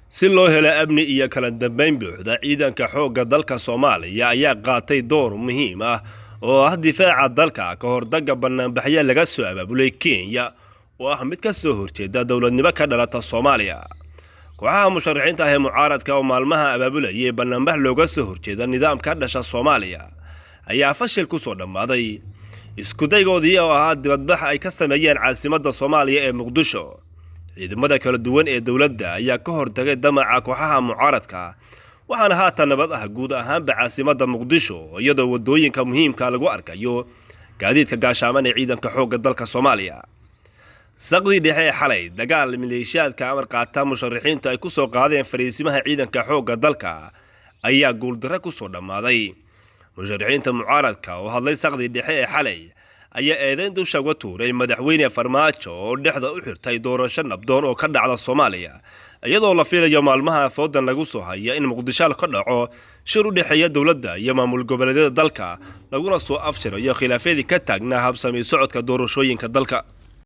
Si loo helo amni iyo kala dambeyn buuxda, ciidanka xoogga dalka Soomaaliya ayaa qaatay door muhiim ah oo ah difaaca dalka ka hortagga banaanbaxyo laga soo abaabulay Kenya oo ah mid ka soo horjeeda dowladnimo ka dhalata Soomaaliya. Kooxaha musharaxiinta ah ee mucaaradka oo maalmaha abaabulayay banaanbax looga soo horjeeda nidaam ka dhasha Soomaaliya ayaa fashil ku soo dhammaaday iskudaygoodii oo ahaa dibadbax ay ka sameeyeen caasimadda Soomaaliya ee Muqdisho. Ciidamada kala duwan ee dowladda ayaa ka hortagay damaca kooxaha mucaaradka, waxaana haatan nabad ah guud ahaanba caasimadda Muqdisho, iyadoo waddooyinka muhiimka lagu arkayo gaadiidka gaashaaman ee ciidanka xoogga dalka Soomaaliya. Saqdii dhexe ee xalay, dagaal maleeshiyaadka amar qaata musharaxiintu ay ku soo qaadeen fariisimaha ciidanka xoogga dalka ayaa guuldarro ku soo dhammaaday. Musharaxiinta mucaaradka oo hadlay saqdii dhexe ee xalay ayaa eedeyn dusha uga tuuray madaxweyne Farmaajo oo dhexda u xirtay doorasho nabdoon oo ka dhacda Soomaaliya, iyadoo la filayo maalmaha foodan lagu soo haya in Muqdisho ka dhaco shir u dhexeeya dowladda iyo maamul goboleedyada dalka, laguna soo afjirayo khilaafyadii ka taagnaa habsami socodka doorashooyinka dalka.